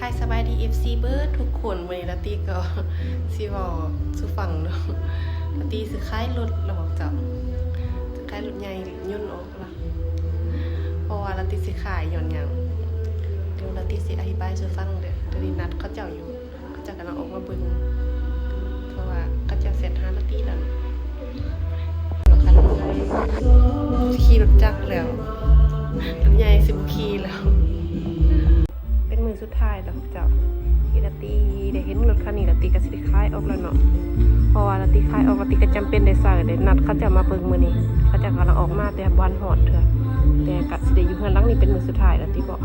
ຮາຍ ສະບາຍດີ ເອັຟຊີ ເບິດທຸກຄົນ. ມື້ນີ້ລາຕີກໍຊິເວົ້າສູ່ຟັງເນາະ, ລາຕີຊິຂາຍລົດແລ້ວເຈົ້າ, ຊິຂາຍລົດໃຫຍ່ຍົນອອກລະ. ເພາະວ່າລາຕີຊິຂາຍຍ້ອນຫຍັງ? ດຽວລາຕີຊິອະທິບາຍສູ່ຟັງເດີ. ດຽວນີ້ນັດເຂົາເຈົ້າຢູ່, ເຂົາເຈົ້າກຳລັງອອກມາເບິ່ງ ເພາະວ່າເຂົາເຈົ້າແຊັດຫາລາຕີແລ້ວ. ຂີ່ລົດຈັກແລ້ວ, ລົດໃຫຍ່ຊິບໍ່ຂີ່ແລ້ວ. ເປັນມື້ສຸດທ້າຍແລ້ວເຈົ້າ ທີ່ລາຕີໄດ້ເຫັນລົດຄັນນີ້, ລາຕີກໍຊິໄດ້ຂາຍອອກແລ້ວເນາະ. ເພາະວ່າລາຕີຂາຍອອກ, ລາຕີກໍຈຳເປັນໄດ້ໃຊ້ເດ້. ນັດເຂົາເຈົ້າມາເບິ່ງມື້ນີ້, ເຂົາເຈົ້າກຳລັງອອກມາ ແຕ່ບໍ່ທັນຮອດເທື່ອ, ແຕ່ກໍຊິໄດ້ຢູ່ເຮືອນຫຼັງນີ້ເປັນມື້ສຸດທ້າຍ, ລາຕີບອກ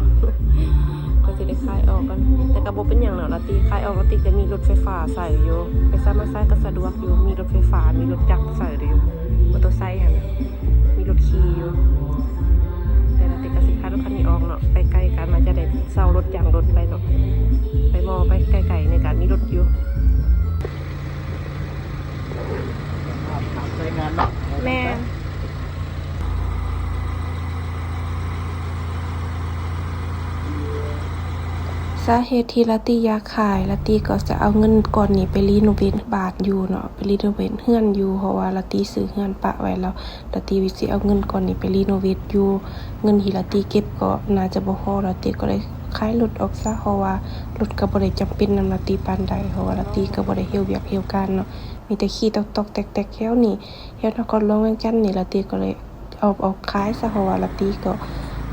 ກໍຊິໄດ້ຂາຍອອກກ່ອນ. ແຕ່ກໍບໍ່ເປັນຫຍັງເນາະ, ລາຕີຂາຍອອກ, ລາຕີກໍມີລົດໄຟຟ້າໃຊ້ຢູ່, ໄປໃສມາໃສກໍສະດວກຢູ່, ມີລົດໄຟຟ້າ, ມີລົດຈັກໃຊ້ຢູ່, ມໍເຕີໄຊຫັ້ນນະ ມີລົດຂີ່ຢູ່. ແຕ່ລາຕີກໍຊິຂາຍລົດຄັນນີ້ອອກເນາະ, ໄປໄກກັນ ມັນຈະໄດ້ເຊົ່າລົດຈ້າງລົດໄປເນາະ, ໄປບໍ່ໄປໄກໆ ໃນການມີລົດຢູ່. ແມ່ນ. ສາເຫດທີ່ລາຕີຢາກຂາຍ, ລາຕີກໍຈະເອົາເງິນກ້ອນນີ້ໄປຣີໂນເວດບ້ານຢູ່ເນາະ, ໄປຣີໂນເວດເຮືອນຢູ່, ເພາະວ່າລາຕີຊື້ເຮືອນປະໄວ້ແລ້ວ, ລາຕີຊິເອົາເງິນກ້ອນນີ້ໄປຣີໂນເວດຢູ່. ເງິນທີ່ລາຕີເກັບກໍໜ້າຈະບໍ່ພໍ, ລາຕີກໍເລີຍຂາຍລົດອອກຊະ, ເພາະວ່າລົດກໍບໍ່ໄດ້ຈຳເປັນນຳລາຕີປານໃດ, ເພາະວ່າລາຕີກໍບໍ່ໄດ້ເຮັດວຽກເຮັດການເນາະ, ມີແຕ່ຂີ່ຕອກໆແຕກໆແຖວນີ້, ແຖວນະຄອນຫຼວງວຽງຈັນນີ້. ລາຕີກໍເລີຍ ເອົາ ເອົາຂາຍຊະ, ເພາະວ່າລາຕີກໍ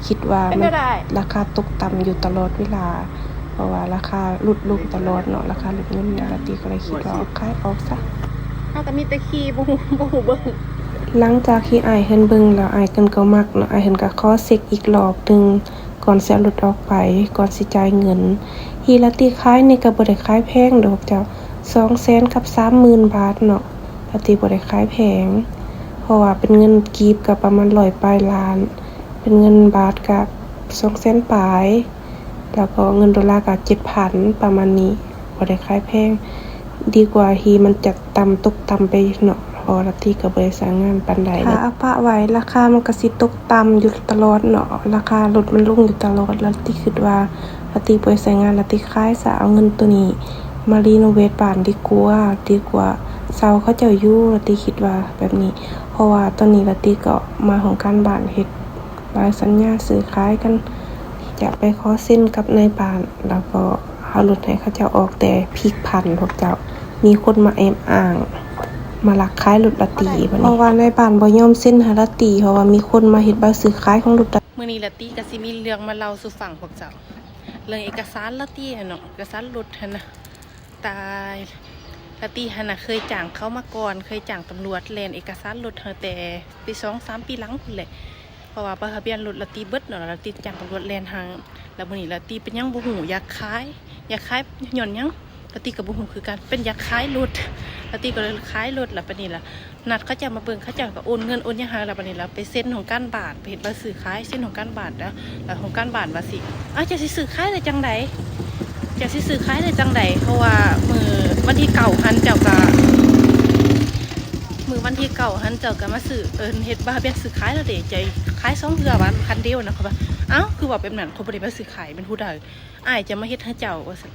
ຄິດວ່າມັນລາຄາຕົກຕ່ຳຢູ່ຕະຫຼອດເວລາ, ເພາະວ່າລາຄາຫຼຸດລົງຕະຫຼອດເນາະ, ລາຄາລົດຍົນນີ້. ລາຕີກໍເລີຍຄິດວ່າເອົາຂາຍອອກຊະ. ເຮົາກໍມີແຕ່ຂີ່, ບໍ່ຮູ້ ບໍ່ຮູ້ເບິ່ງ. ຫຼັງຈາກທີ່ອ້າຍເພິ່ນເບິ່ງແລ້ວ, ອ້າຍເພິ່ນກໍມັກເນາະ, ອ້າຍເພິ່ນກໍຂໍເຊັກອີກລອບໜຶ່ງ ກ່ອນຊິເອົາລົດອອກໄປ, ກ່ອນຊິຈ່າຍເງິນ. ທີ່ລາຕີຂາຍນີ້ກໍບໍ່ໄດ້ຂາຍແພງດອກເຈົ້າ, ສອງແສນກັບສາມໝື່ນບາດເນາະ. ລາຕີບໍ່ໄດ້ຂາຍແພງ, ເພາະວ່າເປັນເງິນກີບກໍປະມານຮ້ອຍປາຍລ້ານ, ເປັນເງິນບາດກໍສອງແສນປາຍ, ແລ້ວກໍເງິນໂດລາກໍເຈັດພັນ ປະມານນີ້, ບໍ່ໄດ້ຂາຍແພງ. ດີກວ່າທີ່ມັນຈະຕ່ຳ ຕົກຕ່ຳໄປເນາະ, ເພາະວ່າລາຕີກໍບໍ່ໄດ້ໃຊ້ງານປານໃດ. ຖ້າເອົາປະໄວ້, ລາຄາມັນກໍຊິຕົກຕ່ຳຢູ່ຕະຫຼອດເນາະ, ລາຄາລົດມັນລົງຢູ່ຕະຫຼອດ. ລາຕີຄິດວ່າ ລາຕີບໍ່ໄດ້ໃຊ້ງານ, ລາຕີຂາຍຊະ, ເອົາເງິນໂຕນີ້ມາຣີໂນເວດບ້ານດີກວ່າ, ດີກວ່າເຊົ່າເຂົາເຈົ້າຢູ່, ລາຕີຄິດວ່າແບບນີ້. ເພາະວ່າຕອນນີ້ລາຕີກໍມາຫ້ອງການບ້ານ, ເຮັດໃບສັນຍາຊື້ຂາຍກັນ, ທີ່ຈະໄປຂໍເຊັນກັບນາຍບ້ານ, ແລ້ວກໍເອົາລົດໃຫ້ເຂົາເຈົ້າອອກ. ແຕ່ພິກຜັນພວກເຈົ້າ, ມີຄົນມາແອບອ້າງ, ມາລັກຂາຍລົດລາຕີບັດນີ້, ເພາະວ່ານາຍບ້ານບໍ່ຍອມເຊັນໃຫ້ລາຕີ, ເພາະວ່າມີຄົນມາເຮັດໃບຊື້ຂາຍຂອງລົດລາ. ມື້ນີ້ລາຕີກໍຊິມີເລື່ອງມາເລົ່າສູ່ຟັງພວກເຈົ້າ. ເລື່ອງເອກະສານລາຕີຫັ້ນເນາະ, ເອກະສານລົດຫັ້ນນະ. ຕາຍ, ລາຕີຫັ້ນນະເຄີຍຈ້າງເຂົາມາກ່ອນ, ເຄີຍຈ້າງຕຳຫຼວດແລ່ນເອກະສານລົດໃຫ້ແຕ່ປີສອງສາມປີຫຼັງພຸ້ນແຫຼະ, ເພາະວ່າໃບທະບຽນລົດລາຕີເບິດເນາະ, ລາຕີຈ້າງຕຳຫຼວດແລ່ນໃຫ້. ແລ້ວມື້ນີ້ລາຕີເປັນຫຍັງບໍ່ຮູ້ ຢາກຂາຍ, ຢາກຂາຍຍ້ອນຫຍັງ ລາຕີກໍບໍ່ຮູ້ຄືກັນ, ເປັນຢາກຂາຍລົດ, ລາຕີກໍເລີຍຂາຍລົດ. ແລ້ວບາດນີ້ລະ ນັດເຂົາເຈົ້າມາເບິ່ງ, ເຂົາເຈົ້າກໍໂອນເງິນໂອນຫຍັງໃຫ້, ແລ້ວບາດນີ້ລະໄປເຊັນຫ້ອງການບ້ານ, ໄປເຮັດໃບຊື້ຂາຍ, ເຊັນຫ້ອງການບ້ານ. ແລ້ວ ແລ້ວຫ້ອງການບ້ານວ່າຊິ ອ້າວ ເຈົ້າຊິຊື້ຂາຍໄດ້ຈັ່ງໃດ? ເຈົ້າຊິຊື້ຂາຍໄດ້ຈັ່ງໃດ? ເພາະວ່າມື້ວັນທີເກົ້າຫັ້ນ ເຈົ້າກໍ ມື້ວັນທີເກົ້າຫັ້ນ ເຈົ້າກໍມາຊື້ ເອີ້ນເຮັດໃບທະບຽນຊື້ຂາຍແລ້ວເດ້, ເຈົ້າຂາຍສອງເທື່ອວ່າ ຄັນດຽວນະ. ເຂົາວ່າ ອ້າວ ຄືເວົ້າແບບນັ້ນ? ຂ້ອຍບໍ່ໄດ້ມາຊື້ຂາຍ, ແມ່ນຜູ້ໃດ? ອ້າຍຈະມາເຮັດໃຫ້ເຈົ້າວ່າຊັ້ນ,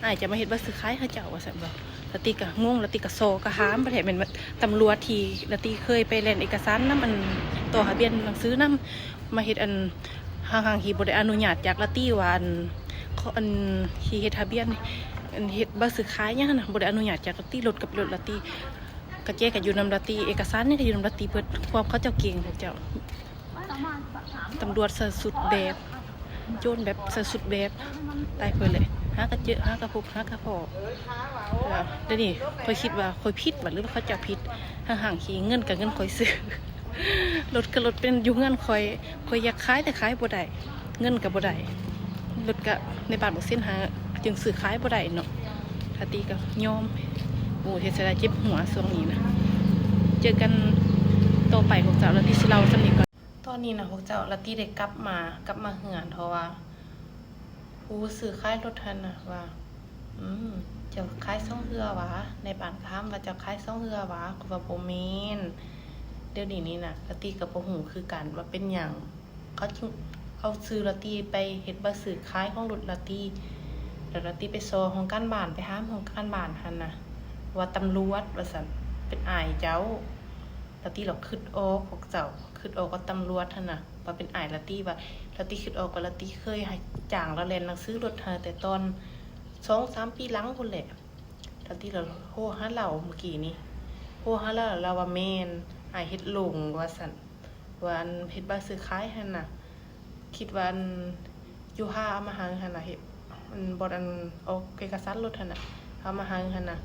ອ້າຍຈະມາເຮັດໃບຊື້ຂາຍໃຫ້ເຈົ້າວ່າຊັ້ນບໍ. ລາຕີກໍງົງ, ລາຕີກໍຊໍກໍຫາມ, ບໍ່ແທ້ແມ່ນຕຳຫຼວດທີ່ລາຕີເຄີຍໄປແລ່ນເອກະສານນຳ ອັນ ຕໍ່ທະບຽນໜັງສືນຳ, ມາເຮັດ ອັນ ທັງໆທີ່ບໍ່ໄດ້ອະນຸຍາດຈາກລາຕີວ່າ ອັນ ຂໍ ອັນ ທີ່ເຮັດທະບຽນ ອັນ ເຮັດໃບຊື້ຂາຍຫຍັງຫັ້ນນະ, ບໍ່ໄດ້ອະນຸຍາດຈາກລາຕີ. ລົດກໍເປັນລົດລາຕີ, ກະແຈກໍຢູ່ນຳລາຕີ, ເອກະສານຫຍັງກໍຢູ່ນຳລາຕີເບິດ. ຄວາມເຂົາເຈົ້າເກັ່ງພວກເຈົ້າ. ຕຳຫຼວດໃສ່ຊຸດແບບ ໂຈນແບບໃສ່ຊຸດແບບ, ຕາຍຂ້ອຍແຫຼະ, ຫາກະເຈີ ຫາກະພົບ ຫາກະພໍ້. ດຽວນີ້ຂ້ອຍຄິດວ່າຂ້ອຍຜິດຫວາ ຫຼືວ່າເຂົາເຈົ້າຜິດ? ທັງໆທີ່ເງິນກະເງິນຂ້ອຍຊື້, ລົດກະລົດເປັນຢູ່ເຮືອນຂ້ອຍ, ຂ້ອຍຢາກຂາຍແຕ່ຂາຍບໍ່ໄດ້, ເງິນກະບໍ່ໄດ້, ລົດກະໃນບ້ານບໍ່ເຊັນໃຫ້, ຈຶ່ງຊື້ຂາຍບໍ່ໄດ້ເນາະ. ລາຕີກໍຍອມ. ໂອ້ ເຮັດໃສ່ລາເຈັບຫົວຊ່ວງນີ້ນະ. ເຈີກັນຕໍ່ໄປພວກເຈົ້າ, ລາຕີຊິເລົ່າສ່ຳນີ້ກ່ອນ. ຕອນນີ້ນະພວກເຈົ້າ, ລາຕີໄດ້ກັບມາ, ກັບມາເຮືອນ, ເພາະວ່າຜູ້ຊື້ຂາຍລົດຫັ້ນນະວ່າ ອືມ ເຈົ້າຂາຍສອງເທື່ອຫວາ? ນາຍບ້ານກໍຖາມວ່າ ເຈົ້າຂາຍສອງເທື່ອຫວາ? ຂ້ອຍວ່າ ບໍ່ແມ່ນ. ດຽວນີ້ນີ້ນະ ລາຕີກໍບໍ່ຮູ້ຄືກັນວ່າເປັນຫຍັງ ເຂົາຈຶ່ງເອົາຊື່ລາຕີໄປເຮັດໃບຊື້ຂາຍຂອງລົດລາຕີ. ລາຕີໄປຊໍຫ້ອງການບ້ານ ໄປຖາມຫ້ອງການບ້ານຫັ້ນນະ ວ່າຕຳຫຼວດວ່າຊັ້ນ ເປັນອ້າຍເຈົ້າ. ລາຕີລະຄຶດອອກພວກເຈົ້າ ຄຶດອອກວ່າຕຳຫຼວດຫັ້ນນະ ວ່າເປັນອ້າຍລາຕີ ວ່າລາຕີຄຶດອອກວ່າລາຕີເຄີຍໃຫ້ຈ້າງລາວແລ່ນໜັງສືລົດໃຫ້ ແຕ່ຕອນສອງສາມປີຫຼັງພຸ້ນແຫຼະ. ລາຕີລະໂທຫາລາວມື້ກີ້ນີ້ ໂທຫາລາວ ລາວວ່າແມ່ນ ອ້າຍເຮັດຫຼົງວ່າຊັ້ນ ວ່າອັນເຮັດໃບຊື້ຂາຍຫັ້ນນະ ຄິດວ່າອັນຢູ່ຫາເອົາມາໃຫ້ຫັ້ນນະ ເຮັດອັນ ບ່ອນອັນອອກເອກະສານລົດຫັ້ນນະ ເອົາມາໃຫ້ຫັ້ນນະ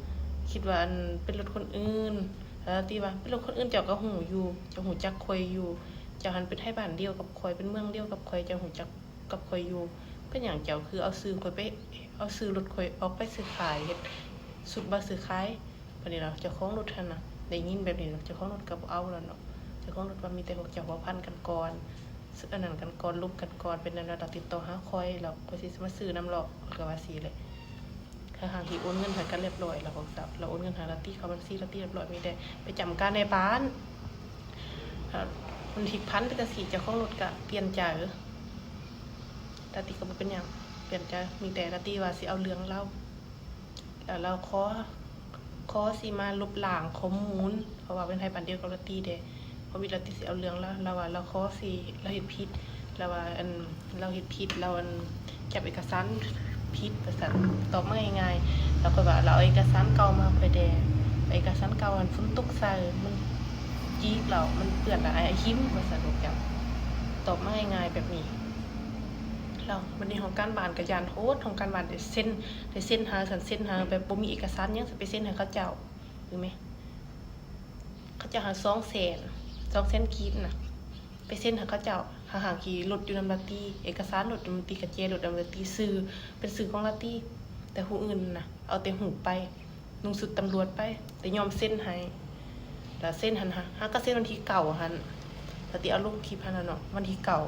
ຄິດວ່າອັນເປັນລົດຄົນອື່ນ. ລາຕີວ່າເປັນລົດຄົນອື່ນ ເຈົ້າກໍຮູ້ຢູ່ ເຈົ້າຮູ້ຈັກຂ້ອຍຢູ່ ເຈົ້າຫັ້ນເປັນໄທບ້ານດຽວກັບຂ້ອຍ ເປັນເມືອງດຽວກັບຂ້ອຍ ເຈົ້າຮູ້ຈັກກັບຂ້ອຍຢູ່ ເປັນຫຍັງເຈົ້າຄືເອົາຊື່ຂ້ອຍໄປ ເອົາຊື່ລົດຂ້ອຍອອກໃບຊື້ຂາຍ ເຮັດຊຸດໃບຊື້ຂາຍ? ບາດນີ້ລະເຈົ້າຂອງລົດຫັ້ນນະ ໄດ້ຍິນແບບນີ້ລະ ເຈົ້າຂອງລົດກໍບໍ່ເອົາລະເນາະ. ເຈົ້າຂອງລົດວ່າມີແຕ່ພວກເຈົ້າພົວພັນກັນກ່ອນ ອັນນັ້ນກັນກ່ອນ ລົມກັນກ່ອນ ເປັນແນວໃດລະຕິດຕໍ່ຫາຂ້ອຍ ລະຂ້ອຍຊິມາຊື້ນຳລອກ ຂ້ອຍກໍວ່າຊີ້ແຫຼະ. ທັງໆທີ່ໂອນເງິນໃຫ້ກັນລຽບລ້ອຍລະ ພວກເຈົ້າ ລະໂອນເງິນໃຫ້ລາຕີເຂົ້າບັນຊີລາຕີລຽບລ້ອຍ ມີແຕ່ໄປຈຳການໃນບ້ານ ລະມັນຜິດພັນໄປຈັ່ງຊີ້ ເຈົ້າຂອງລົດກໍປ່ຽນໃຈ. ລາຕີກໍບໍ່ເປັນຫຍັງ ປ່ຽນໃຈ ມີແຕ່ລາຕີວ່າຊິເອົາເລື່ອງລາວ ລະລາວຂໍ ຂໍຊິມາລົບລ້າງຂໍ້ມູນ ເພາະວ່າເປັນໄທບ້ານດຽວກັບລາຕີເດ້ ເພາະວິດລາຕີຊິເອົາເລື່ອງລາວ ລາວວ່າລາວຂໍຊິ ລາວເຮັດຜິດ ລາວວ່າອັນ ລາວເຮັດຜິດ ລາວອັນຈັບເອກະສານຜິດວ່າຊັ້ນ ຕອບມາງ່າຍໆ. ລາວກໍວ່າລາວເອົາເອກະສານເກົ່າມາໃຫ້ຂ້ອຍແດ່ ເອກະສານເກົ່າຫັ້ນຝົນຕົກໃສ່ ມັນຈີກແລ້ວ ມັນເປື້ອນ ລະອ້າຍຖິ້ມວ່າຊັ້ນ ພວກເຈົ້າ ຕອບມາງ່າຍໆແບບນີ້. ແລ້ວບັດນີ້ຫ້ອງການບ້ານກໍຢ້ານໂພດ ຫ້ອງການບ້ານໄດ້ເຊັນ ໄດ້ເຊັນໃຫ້ຊັ້ນ ເຊັນໃຫ້ແບບບໍ່ມີເອກະສານຫຍັງ ຊິໄປເຊັນໃຫ້ເຂົາເຈົ້າ ຫຼືແມ່ນ ເຂົາເຈົ້າໃຫ້ສອງແສນ ສອງແສນກີບນະ ໄປເຊັນໃຫ້ເຂົາເຈົ້າ ທັງໆທີ່ລົດຢູ່ນຳລາຕີ ເອກະສານລົດນຳລາຕີ ກະແຈລົດນຳລາຕີ ຊື່ເປັນຊື່ຂອງລາຕີ ແຕ່ຜູ້ອື່ນນະ ເອົາແຕ່ຮູບໄປ ນຸ່ງຊຸດຕຳຫຼວດໄປ ແຕ່ຍອມເຊັນໃຫ້ ລະເຊັນຫັ້ນ ຫາ ຫາກະເຊັນວັນທີເກົ້າຫັ້ນ ລາຕີເອົາລົງຄລິບຫັ້ນລະເນາະ ວັນທີເກົ້າ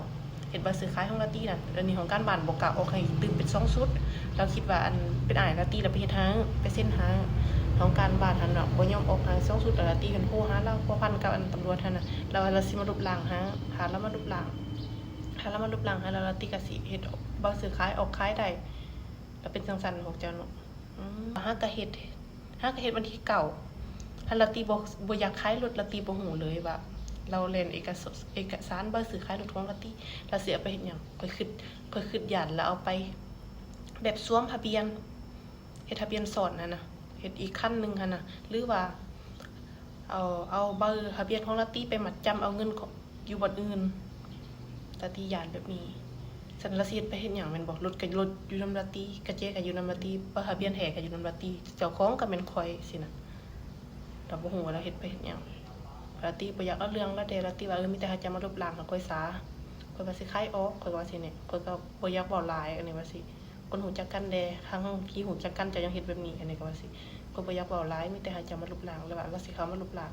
ເຮັດໃບຊື້ຂາຍຂອງລາຕີນະ ດຽວນີ້ຫ້ອງການບ້ານບໍ່ກ້າອອກໃຫ້ຕື່ມເປັນສອງຊຸດ ລາວຄິດວ່າອັນເປັນອ້າຍລາຕີລະໄປເຮັດໃຫ້ ໄປເຊັນໃຫ້ ຫ້ອງການບ້ານຫັ້ນເນາະ ບໍ່ຍອມອອກໃຫ້ສອງຊຸດ ລະລາຕີເພິ່ນໂທຫາລາວພົວພັນກັບອັນຕຳຫຼວດຫັ້ນນະ ລາວວ່າລາວຊິມາລົບລ້າງໃຫ້ ຖ້າລາວມາລົບລ້າງ ຖ້າລາວມາລົບລ້າງໃຫ້ ລະລາຕີກະຊິເຮັດໃບຊື້ຂາຍອອກຂາຍໄດ້ ລະເປັນຈັ່ງຊັ້ນພວກເຈົ້າເນາະ. ອືມ ຫາກະເຮັດ ຫາກະເຮັດວັນທີເກົ້າ ລາຕີບໍ່ ບໍ່ຢາກຂາຍລົດ ລາຕີບໍ່ຮູ້ເລີຍວ່າລາວແລ່ນເອກະສ- ເອກະສານໃບຊື້ຂາຍລົດຂອງລາຕີ ລາຊິເອົາໄປເຮັດຫຍັງ? ຂ້ອຍຄຶດ ຂ້ອຍຄຶດຢ້ານລາວເອົາໄປແບບສວມທະບຽນ ເຮັດທະບຽນຊ້ອນຫັ້ນນະ ເຮັດອີກຄັນໜຶ່ງຫັ້ນນະ ຫຼືວ່າເອົາ ເອົາໃບທະບຽນຂອງລາຕີໄປມັດຈຳເອົາເງິນ ຢູ່ບ່ອນອື່ນ ລາຕີຢ້ານແບບນີ້ ຊັ້ນລາຊິເຮັດໄປເຮັດຫຍັງແມ່ນບໍ່? ລົດກະລົດຢູ່ນຳລາຕີ ກະແຈກະຢູ່ນຳລາຕີ ປ້າຍທະບຽນແທ້ກະຢູ່ນຳລາຕີ ເຈົ້າຂອງກະແມ່ນຂ້ອຍຊີ້ນະ ລາວບໍ່ຮູ້ວ່າລາວເຮັດໄປເຮັດຫຍັງ. ລາຕີບໍ່ຢາກເອົາເລື່ອງລາວແດ່ ລາຕີວ່າ ເອີ ມີແຕ່ເຂົາເຈົ້າມາລົບລ້າງໃຫ້ຂ້ອຍຊາ ຂ້ອຍວ່າຊິຂາຍອອກ ຂ້ອຍວ່າຊີ້ແຫຼະ ຂ້ອຍກະບໍ່ຢາກເວົ້າຫຼາຍ ອັນນີ້ວ່າຊີ້ ຄົນຮູ້ຈັກກັນແດ່ ທັງທີ່ຮູ້ຈັກກັນເຈົ້າຍັງເຮັດແບບນີ້ ອັນນີ້ກະວ່າຊີ້ ຂ້ອຍບໍ່ຢາກເວົ້າຫຼາຍ ມີແຕ່ໃຫ້ເຈົ້າມາລົບລ້າງ ແລ້ວວ່າລາຊິເຂົ້າມາລົບລ້າງ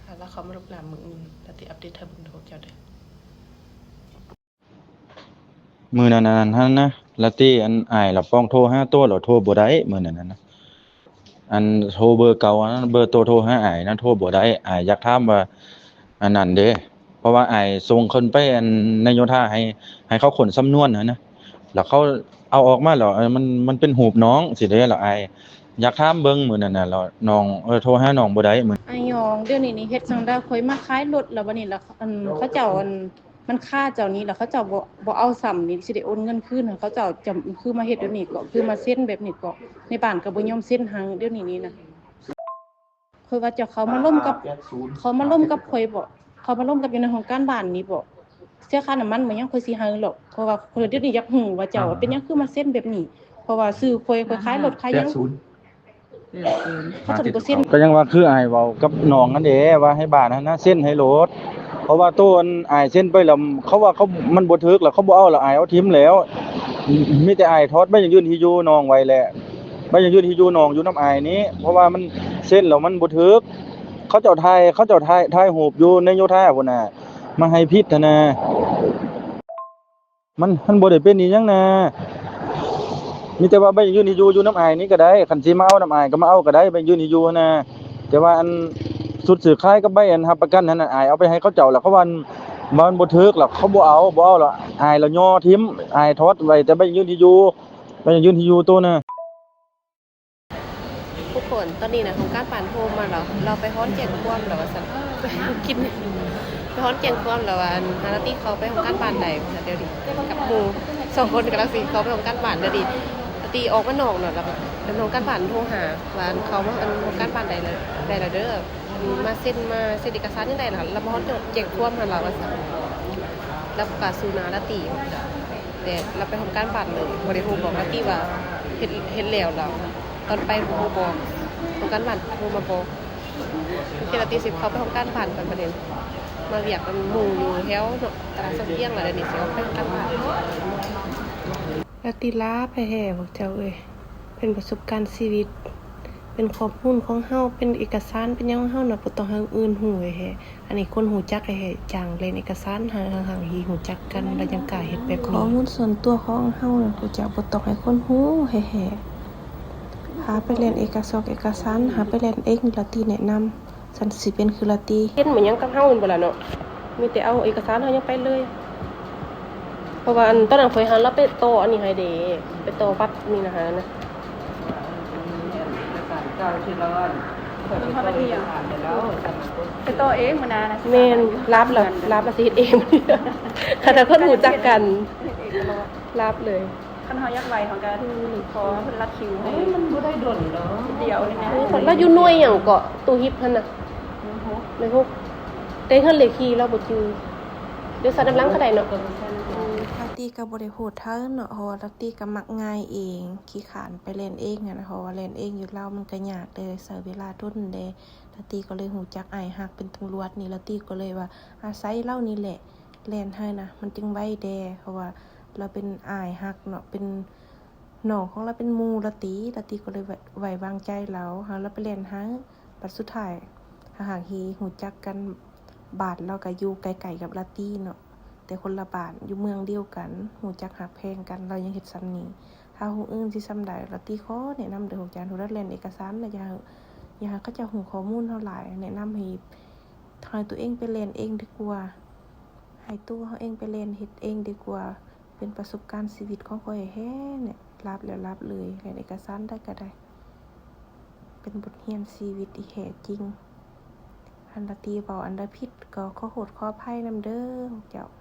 ຖ້າລາວເຂົ້າມາລົບລ້າງມື້ອື່ນ ລາຕິອັບເດດໃຫ້ເບິ່ງເດີພວກເຈົ້າເດີ. ມື້ນັ້ນ ອັນນັ້ນຫັ້ນນະ ລາຕິ ອັນ ອ້າຍລະປ້ອງໂທຫາໂຕ ລະໂທບໍ່ໄດ້ມື້ນັ້ນຫັ້ນນະ ອັນໂທເບີເກົ່າ ອັນນັ້ນເບີໂຕໂທຫາອ້າຍນະ ໂທບໍ່ໄດ້ ອ້າຍຢາກຖາມວ່າ ອັນນັ້ນເດ້ ເພາະວ່າອ້າຍສົ່ງເພິ່ນໄປ ອັນ ນາໂຍທາໃຫ້ ໃຫ້ເຂົາຄົ້ນສຳນວນຫັ້ນນະ ລະເຂົາເອົາອອກມາແລ້ວ ເອີ ມັນ ມັນເປັນຮູບນ້ອງຊີ້ເດ້ ລະອ້າຍ ຢາກຖາມເບິ່ງມື້ນັ້ນນະ ລະນ້ອງ ເອີ ໂທຫານ້ອງບໍ່ໄດ້ມື້ ອ້າຍຍອງ ດຽວນີ້ນີ້ເຮັດຈັ່ງໃດ? ຂ້ອຍມາຂາຍລົດ ລະບາດນີ້ລະ ອັນ ເຂົາເຈົ້າ ອັນ ມັນຄາເຈົ້ານີ້ ລະເຂົາເຈົ້າບໍ່ ບໍ່ເອົາຊ້ຳນີ້ ຊິໄດ້ໂອນເງິນຄືນໃຫ້ເຂົາເຈົ້າ ຈະ ຄືມາເຮັດດຽວນີ້ເກາະ ຄືມາເຊັນແບບນີ້ເກາະ ໃນບ້ານກະບໍ່ຍອມເຊັນໃຫ້ ດຽວນີ້ນີ້ນະ. ຂ້ອຍວ່າເຈົ້າເຂົ້າມາລົມກັບ ເຂົ້າມາລົມກັບຂ້ອຍບໍ? ເຂົ້າມາລົມກັບຢູ່ໃນຫ້ອງການບ້ານນີ້ບໍ? ເສຍຄ່ານ້ຳມັນບໍ່ຫຍັງຂ້ອຍຊິໃຫ້ດອກ ເພາະວ່າຂ້ອຍດຽວນີ້ຢາກຮູ້ວ່າເຈົ້າເປັນຫຍັງຄືມາເຊັນແບບນີ້ ເພາະວ່າຊື່ຂ້ອຍ ຂ້ອຍຂາຍລົດຂາຍຫຍັງ ເຂົາເຈົ້າບໍ່ເຊັນ. ກະຍັງວ່າຄືອ້າຍເວົ້າກັບນ້ອງຫັ້ນເດ້ ວ່າໃຫ້ບ້ານຫັ້ນນະເຊັນໃຫ້ໂລດ ເພາະວ່າໂຕອັນອ້າຍເຊັນໄປແລ້ວ ເຂົາວ່າເຂົາ ມັນບໍ່ຖືກ ລະເຂົາບໍ່ເອົາ ລະອ້າຍເອົາຖິ້ມແລ້ວ ມີແຕ່ອ້າຍຖອດໃບຢັ້ງຢືນທີ່ຢູ່ນ້ອງໄວ້ແຫຼະ ໃບຢັ້ງຢືນທີ່ຢູ່ນ້ອງຢູ່ນຳອ້າຍນີ້ ເພາະວ່າມັນເຊັນແລ້ວມັນບໍ່ຖືກ ເຂົາເຈົ້າຖ່າຍ ເຂົາເຈົ້າຖ່າຍ ຖ່າຍຮູບຢູ່ໃນໂຍທາພຸ້ນນະ ມາໃຫ້ຜິດຫັ້ນນະ ມັນ ມັນບໍ່ໄດ້ເປັນອີ່ຫຍັງນະ ມີແຕ່ວ່າໃບຢັ້ງຢືນທີ່ຢູ່ ຢູ່ນຳອ້າຍນີ້ກະໄດ້ ຄັນຊິມາເອົານຳອ້າຍກະມາເອົາກະໄດ້ ໃບຢັ້ງຢືນທີ່ຢູ່ຫັ້ນນະ ແຕ່ວ່າອັນຊຸດຊື້ຂາຍກັບໃບອັນຮັບປະກັນຫັ້ນນະ ອ້າຍເອົາໄປໃຫ້ເຂົາເຈົ້າ ລະເຂົາວ່າ ວ່າມັນບໍ່ຖືກ ລະເຂົາບໍ່ເອົາ ບໍ່ເອົາ ລະອ້າຍລະຍໍຖິ້ມ ອ້າຍຖອດໄວ້ແຕ່ໃບຢືນທີ່ຢູ່ ໄປຢືນທີ່ຢູ່ໂຕນະ. ທຸກຄົນ ຕອນນີ້ນະ ຫ້ອງການບ້ານໂທມາແລ້ວ ລາວໄປຮ້ອນແຈ້ງຄວາມແລ້ວວ່າຊັ້ນ ກິນ ໄປຮ້ອນແຈ້ງຄວາມແລ້ວວ່າ ອັນ ຫາລາຕີເຂົ້າໄປຫ້ອງການບ້ານໃດ ດຽວນີ້ກັບໝູ່ສອງຄົນກຳລັງຊິເຂົ້າໄປຫ້ອງການບ້ານ ດຽວນີ້ລາຕີອອກມານອກເນາະ ແລ້ວກໍທາງຫ້ອງການບ້ານໂທຫາວ່າ ອັນ ເຂົ້າມາ ອັນ ຫ້ອງການບ້ານໃດແລ້ວ ໄດ້ແລ້ວເດີ ມາເຊັນ ມາເຊັນເອກະສານຈັ່ງໃດລະ ລາວມາຮອດແຈ້ງຄວາມຫັ້ນລະວ່າຊັ້ນ ລາວກໍສູ້ໜ້າລາຕີ ແຕ່ລາວໄປຫ້ອງການບ້ານເລີຍ ບໍ່ໄດ້ຮູ້ບອກລາຕີວ່າເຮັດ ເຮັດແລ້ວລະ ຕອນໄປບໍ່ຮູ້ບອກ ຫ້ອງການບ້ານໂທມາບອກ ໂອເຄ ລາຕີຊິເຂົ້າໄປຫ້ອງການບ້ານກ່ອນ ບັດນີ້ມາວຽກນຳໝູ່ຢູ່ແຖວເນາະ ຕະຫຼາດສຳພຽງ ລະດຽວນີ້ຊິອອກໄປຫ້ອງການບ້ານ. ລາຕີຫຼາບແທ້ໆ ພວກເຈົ້າເອີຍ ເປັນປະສົບການຊີວິດ ເປັນຂໍ້ມູນຂອງເຮົາ ເປັນເອກະສານ ເປັນຫຍັງຂອງເຮົານະ ບໍ່ຕ້ອງໃຫ້ຄົນອື່ນຮູ້ແທ້ໆ ອັນນີ້ຄົນຮູ້ຈັກແທ້ໆ ຈ້າງເລ່ນເອກະສານ ຫາ ຫາ ຫາທີ່ຮູ້ຈັກກັນ ລະຈັ່ງກ້າເຮັດແບບນີ້ ຂໍ້ມູນສ່ວນຕົວຂອງເຮົານະ ພວກເຈົ້າບໍ່ຕ້ອງໃຫ້ຄົນຮູ້ແທ້ໆ ຫາໄປເລ່ນເອກະສອກເອກະສານ ຫາໄປເລ່ນເອງ ລາຕີແນະນຳ ຊັ້ນຊິເປັນຄືລາຕີ ເຫັນບໍ່ຫຍັງກັບເຮົາແມ່ນບໍ່ລະເນາະ ມີແຕ່ເອົາເອກະສານເຮົາຍັງໄປເລີຍ ເພາະວ່າ ອັນ ຕອນນັ້ນຂ້ອຍຫາລາວໄປຕໍ່ອັນນີ້ໃຫ້ເດ້ ໄປຕໍ່ບັດນີ້ນະ ຫານະ ເພິ່ນເຂົ້າໄປເຮັດຫຍັງ ໄປຕໍ່ເອງມື້ໜ້ານະ ແມ່ນ ລາບລະ ລາບລະຊິເຮັດເອງ ຄັນຖ້າຄົນຮູ້ຈັກກັນ ເຮັດເອງຕະຫຼອດ ລາບເລີຍ ຄັນເຮົາຢາກໄວເຮົາກໍ ອືມ ຂໍເພິ່ນລັດຄິວໃຫ້ ໂອ້ຍ ມັນບໍ່ໄດ້ດົນດອກ ດຽວນີ້ນະ ລາວຢູ່ໜ່ວຍຫຍັງເກາະ ຕູ້ຮິບຫັ້ນນະ ໜ່ວຍຫົກ ແຕ່ເຮືອນເລກທີ່ລາວບໍ່ຈື່ ດຽວໃສ່ນຳຫຼັງກໍໄດ້ເນາະ ອືມ ລາຕີກໍບໍ່ໄດ້ໂຫດເຖິງເນາະ ເພາະວ່າລາຕີກໍມັກງ່າຍເອງ ຂີ້ຄ້ານໄປແລ່ນເອງຫັ້ນນະ ເພາະວ່າແລ່ນເອງຢູ່ລາວມັນກໍຍາກເດ້ ໃຊ້ເວລາດົນເດ້ ລາຕີກໍເລີຍຮູ້ຈັກອ້າຍຮັກເປັນຕຳຫຼວດນີ້ ລາຕີກໍເລີຍວ່າອາໄສລາວນີ້ແຫຼະ ແລ່ນໃຫ້ນະ ມັນຈຶ່ງໄວແດ່ ເພາະວ່າລາວເປັນອ້າຍຮັກເນາະ ເປັນນ້ອງຂອງລາວ ເປັນໝູ່ລາຕີ ລາຕີກໍເລີຍໄວ້ ໄວ້ວາງໃຈລາວ ໃຫ້ລາວໄປແລ່ນໃຫ້ ບັດສຸດທ້າຍ ຫາກທີ່ຮູ້ຈັກກັນ ບ້ານລາວກໍຢູ່ໃກ້ໆກັບລາຕີເນາະ ແຕ່ຄົນລະບ້ານ ຢູ່ເມືອງດຽວກັນ ຮູ້ຈັກຮັກແພງກັນ ລາວຍັງເຮັດສ່ຳນີ້ ຖ້າຜູ້ອື່ນຊິສ່ຳໃດ ລາຕີຂໍແນະນຳເດີ ພວກເຈົ້າ ຜູ້ໃດແລ່ນເອກະສານນະ ຢ່າໃຫ້ ຢ່າໃຫ້ເຂົາເຈົ້າຮູ້ຂໍ້ມູນເຮົາຫຼາຍ ແນະນຳໃຫ້ ໃຫ້ຕົວເອງໄປແລ່ນເອງດີກວ່າ ໃຫ້ຕົວເຮົາເອງໄປແລ່ນເຮັດເອງດີກວ່າ ເປັນປະສົບການຊີວິດຂອງຂ້ອຍແທ້ໆ ແນະ ລາບແລ້ວລາບເລີຍ ແລ່ນເອກະສານໃດກໍໄດ້ ເປັນບົດຮຽນຊີວິດທີ່ແທ້ຈິງ ຄັນລາຕີເວົ້າອັນໃດຜິດກໍຂໍໂທດຂໍອະໄພນຳເດີ ພວກເຈົ້າ.